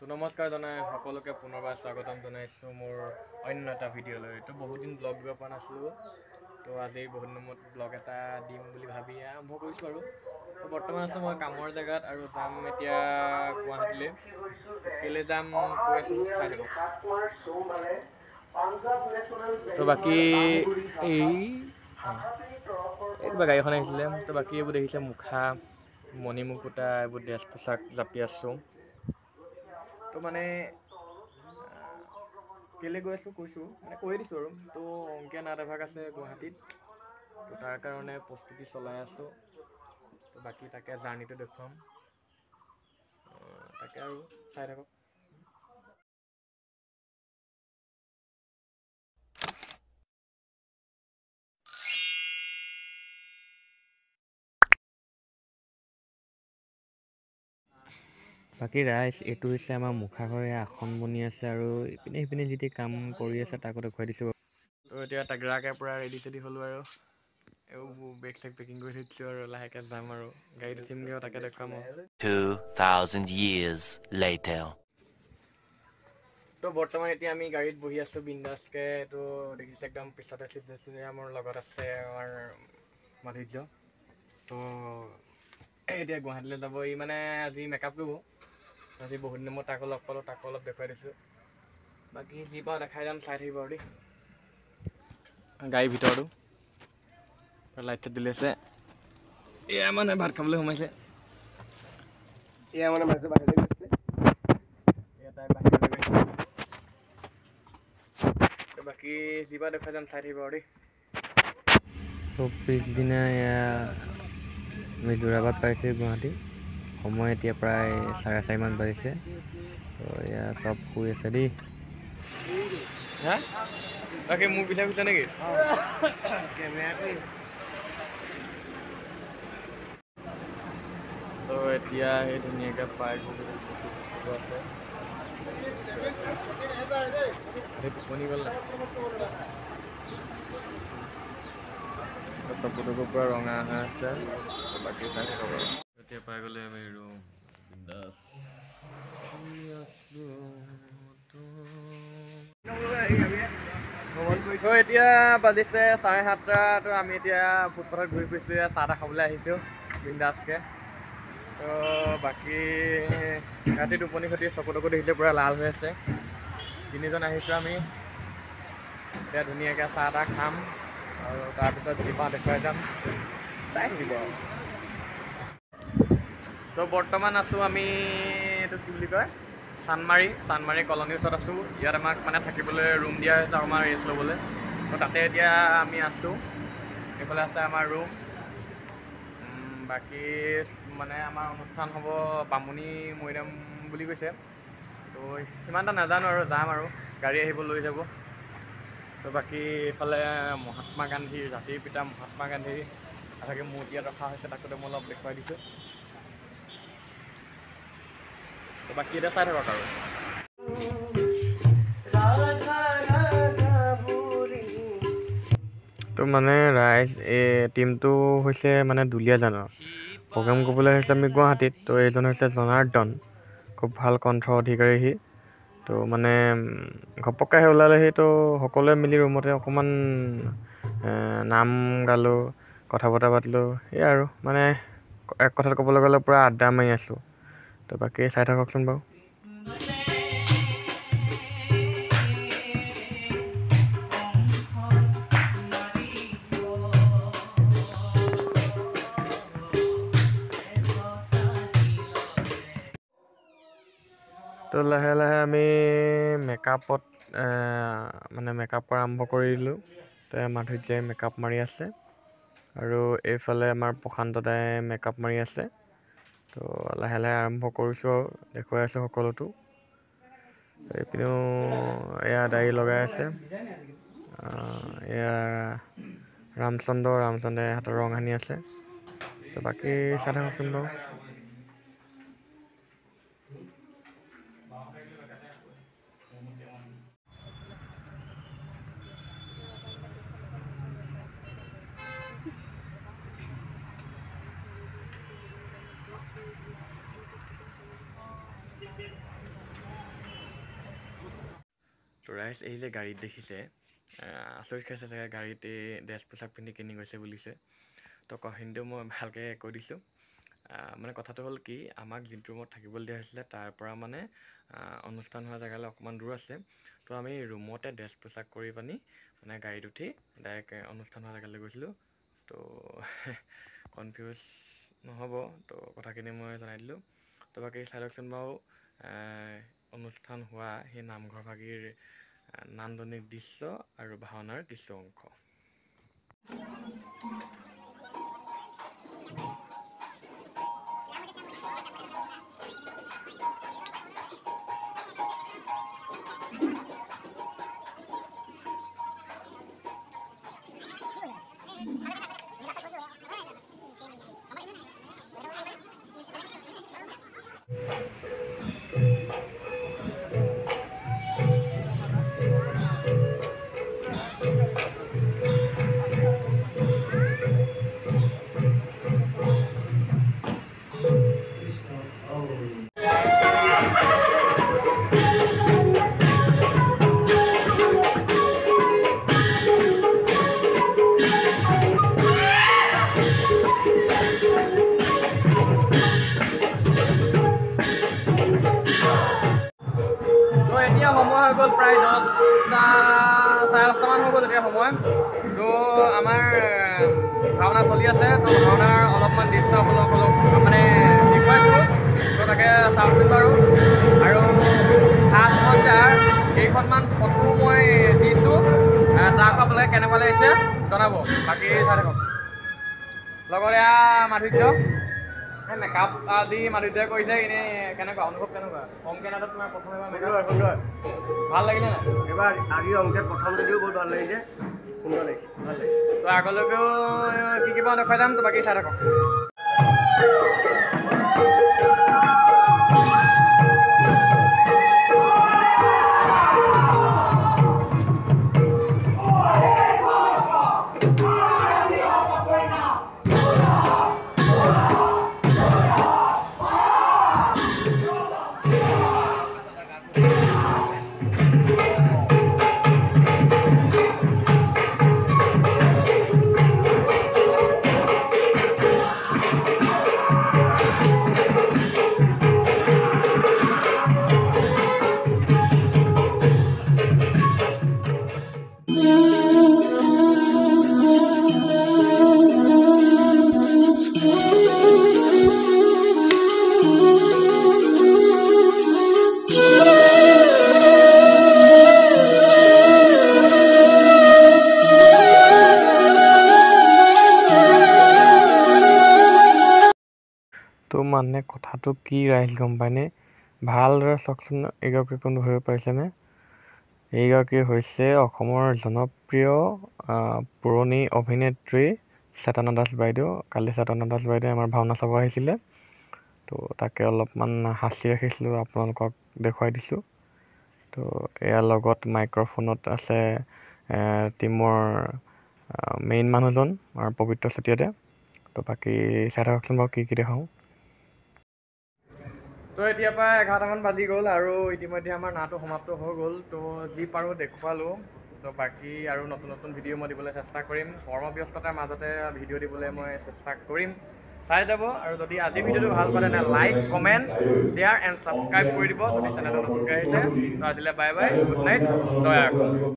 তো নমস্কাৰ জনাই সকলোকে পুনৰবাৰ স্বাগতম জনাইছোঁ মোৰ অন্য এটা ভিডিঅ'লৈ। তো বহুত দিন ব্লগ দিব পৰা নাছিলোঁ, তো আজি বহুত দিনৰ মূৰত ব্লগ এটা দিম বুলি ভাবি আৰম্ভ কৰিছোঁ আৰু। তো বৰ্তমান আছোঁ মই কামৰ জেগাত আৰু যাম এতিয়া গুৱাহাটীলৈ। কেলৈ যাম কৈ আছোঁ, চাই থাকক। তো বাকী এই কিবা গাড়ীখন আহিছিলে। তো বাকী এইবোৰ দেখিছে মুখা, মণিমুকুতা, এইবোৰ ড্ৰেছ পোছাক জাপি আছোঁ। তো মানে কেলৈ গৈ আছোঁ কৈছোঁ, মানে কৈয়ে দিছোঁ আৰু। তো অংকীয়া নাট এভাগ আছে গুৱাহাটীত, তো তাৰ কাৰণে প্ৰস্তুতি চলাই আছোঁ। তো বাকী তাকে জাৰ্ণিটো দেখুৱাম, তাকে আৰু চাই থাকক। বাকী ৰাইজ, এইটো হৈছে আমাৰ মুখাঘৰে আসন বনি আছে আৰু ইপিনে সিপিনে যি টি কাম কৰি আছে তাকো দেখুৱাই দিছোঁ। তো এতিয়া তাগৰাকে পূৰা ৰেডি চেডি হ'লোঁ আৰু এইবোৰ বেগ চেগ পেকিং কৰি থৈ দিছোঁ আৰু লাহেকৈ যাম আৰু গাড়ীত উঠিমগৈ, তাকে দেখুৱাম। 2000 years later. তো বৰ্তমান এতিয়া আমি গাড়ীত বহি আছোঁ বিন্দাছকৈ। এইটো দেখিছে একদম পিছতে মোৰ লগত আছে আমাৰ মাধুৰ্য। তো এতিয়া গুৱাহাটীলৈ যাব, ই মানে আজি মেকআপ কৰিব। আজি বহুত দিনৰ মূৰত তাকো লগ পালোঁ, তাকো অলপ দেখুৱাই দিছোঁ। বাকী যি পাওঁ দেখাই যাম, চাই থাকিব আৰু দেই। গাড়ীৰ ভিতৰতো লাইট চাইট দিলে আছে। এয়া মানে ভাত খাবলৈ সোমাইছে, এয়া মানে বাহিৰলৈ গৈছে, এয়া তাই বাহিৰলৈ গৈছে। বাকী যি পাওঁ দেখুৱাই যাম, চাই থাকিব আৰু দেই। তো পিছদিনা এয়া আমি যোৰাবাট পাইছোঁ গুৱাহাটী। সময় এতিয়া প্ৰায় 4:30 মান বাজিছে। তো এয়া চব শুই আছে দেই। হা, বাকী মোৰ পিছে পিছে নেকি? চ' এতিয়া সেই ধুনীয়াকৈ পাই আছে, টোপনি গ'ল না, চকু টকু পূৰা ৰঙা হৈ আছে। বাকী চাই থাকক আৰু। এতিয়া পাই গ'লে আমি ৰুম বিন্দাছ। তো এতিয়া বাজিছে 7:30। তো আমি এতিয়া ফুটপাথত ঘূৰি ফুৰিছোঁ, চাহ তাহ খাবলৈ আহিছোঁ বিন্দাছকৈ। তো বাকী ৰাতি টোপনি খতি চকু টকু দেখিছে পূৰা লাল হৈ আছে। তিনিজন আহিছোঁ আমি, এতিয়া ধুনীয়াকৈ চাহ তাহ খাম আৰু তাৰপিছত যি পাওঁ দেখুৱাই যাম, চাই থাকিব আৰু। তো বৰ্তমান আছোঁ আমি এইটো কি বুলি কয়, চানমাৰি, চানমাৰি কলনীৰ ওচৰত আছোঁ। ইয়াত আমাক মানে থাকিবলৈ ৰুম দিয়া হৈছে আৰু আমাৰ ৰেষ্ট ল'বলৈ। তো তাতে এতিয়া আমি আছোঁ। এইফালে আছে আমাৰ ৰুম। বাকী মানে আমাৰ অনুষ্ঠান হ'ব বামুণী মৈদাম বুলি কৈছে, তো সিমান এটা নাজানো আৰু, যাম আৰু গাড়ী আহিব লৈ যাব। তো বাকী এইফালে মহাত্মা গান্ধীৰ, জাতিৰ পিতা মহাত্মা গান্ধীৰ এভাগে মূৰ্তি ইয়াত ৰখা হৈছে, তাকোতে মই অলপ দেখুৱাই দিছোঁ। তো বাকী এতিয়া চাই থাকক আৰু। তো মানে ৰাইজ, এই টীমটো হৈছে মানে দুলীয়াজানৰ। প্ৰগ্ৰেম কৰিবলৈ আহিছোঁ আমি গুৱাহাটীত। তো এইজন হৈছে জনাৰ্দন, খুব ভাল কণ্ঠ অধিকাৰী সি। তো মানে ঘপককৈ আহি ওলালেহি। তো সকলোৱে মিলি ৰুমতে অকণমান নাম গালোঁ, কথা বতৰা পাতিলোঁ, সেয়াই আৰু। মানে এক কথাত ক'বলৈ গ'লে পূৰা আড্ডা মাৰি আছোঁ। তো বাকী চাই থাককচোন বাৰু। তো লাহে লাহে আমি মেকআপত মানে মেকআপ কৰা আৰম্ভ কৰি দিলোঁ। তো মাধুৰ্যই মেকআপ মাৰি আছে আৰু এইফালে আমাৰ প্ৰশান্ত দাই মেকআপ মাৰি আছে। তো লাহে লাহে আৰম্ভ কৰিছোঁ আৰু দেখুৱাই আছোঁ সকলোতো। এইপিনেও এয়া দাড়ি লগাই আছে। এয়া ৰামচন্দ্ৰ, ৰামচন্দ্ৰই হাতৰ ৰং সানি আছে। তো বাকী চাই থাককচোন বাৰু। তো ৰাইজ, এই যে গাড়ীত দেখিছে, আচৰিত খাইছে চাগে, গাড়ীত এই ড্ৰেছ পোছাক পিন্ধি কিনি গৈছে বুলিছে। তো কাহিনীটো মই ভালকৈ কৈ দিছোঁ। মানে কথাটো হ'ল কি, আমাক যোনটো ৰুমত থাকিবলৈ দিয়া হৈছিলে তাৰ পৰা মানে অনুষ্ঠান হোৱা জেগালৈ অকণমান দূৰ আছে। তো আমি ৰুমতে ড্ৰেছ পোছাক কৰি পানি মানে গাড়ীত উঠি ডাইৰেক্ট অনুষ্ঠান হোৱা জেগালৈ গৈছিলোঁ। তো কনফিউজ নহ'ব, তো কথাখিনি মই জনাই দিলোঁ। তো বাকী চাই লওকচোন বাৰু অনুষ্ঠান হোৱা সেই নামঘৰ ভাগিৰ নান্দনিক দৃশ্য আৰু ভাওনাৰ কিছু অংশ। সময় হৈ গ'ল প্ৰায় 10টা 10:30মান হৈ গ'ল এতিয়া সময়। তো আমাৰ ভাওনা চলি আছে, তো ভাওনাৰ অলপমান দৃশ্য অলপ অলপ মানে দেখুৱাইছোঁ, তো তাকে চাওকচোন বাৰু। আৰু সাজ সজ্জাৰ কেইখনমান ফটো মই দিছোঁ, তাক আপোনালোকে কেনেকুৱা লাগিছে জনাব। বাকী চাই থাকক। লগত এয়া মাধুৰ্য, মেকআপ আজি মাধুৰ্যই কৰিছে। এনেই কেনেকুৱা অনুভৱ, কেনেকুৱা অংকীয়া নাটত তোমাৰ প্ৰথম এবাৰ মেকআপ? সুন্দৰ, ভাল লাগিলে নাই? এইবাৰ আজি অংকীয়াত প্ৰথম যদিও বহুত ভাল লাগিছে, সুন্দৰ লাগিছে, ভাল লাগিছে। তো আগলৈকেও কি কি পাওঁ দেখুৱাই যাম, তো বাকী চাই থাকক। তো মানে কথাটো কি ৰাইজ গম পায়নে? ভালদৰে চাওকচোন, এইগৰাকী কোন ধৰিব পাৰিছেনে? এইগৰাকী হৈছে অসমৰ জনপ্ৰিয় পুৰণি অভিনেত্ৰী চেতনা দাস বাইদেউ। কালি চেতনা দাস বাইদেৱে আমাৰ ভাওনা চাব আহিছিলে, তো তাকে অলপমান সাঁচি ৰাখিছিলোঁ, আপোনালোকক দেখুৱাই দিছোঁ। তো ইয়াৰ লগত মাইক্ৰফোনত আছে টীমৰ মেইন মানুহজন আৰু পবিত্ৰ চেতিয়াদে। তো বাকী চাই থাককচোন বাৰু কি কি দেখাওঁ। তো এতিয়াৰ পৰা 11টামান বাজি গ'ল আৰু ইতিমধ্যে আমাৰ নাটো সমাপ্ত হৈ গ'ল। তো যি পাৰোঁ দেখুৱালোঁ। তো বাকী আৰু নতুন নতুন ভিডিঅ' মই দিবলৈ চেষ্টা কৰিম, কৰ্মব্যস্ততাৰ মাজতে ভিডিঅ' দিবলৈ মই চেষ্টা কৰিম, চাই যাব। আৰু যদি আজি ভিডিঅ'টো ভাল পালে নে like, comment, share and subscribe কৰি দিব যদি চেনেলটো নতুনকৈ আহিছে। তো আজিলৈ বাই বাই, গুড নাইট, জয় আই অসম।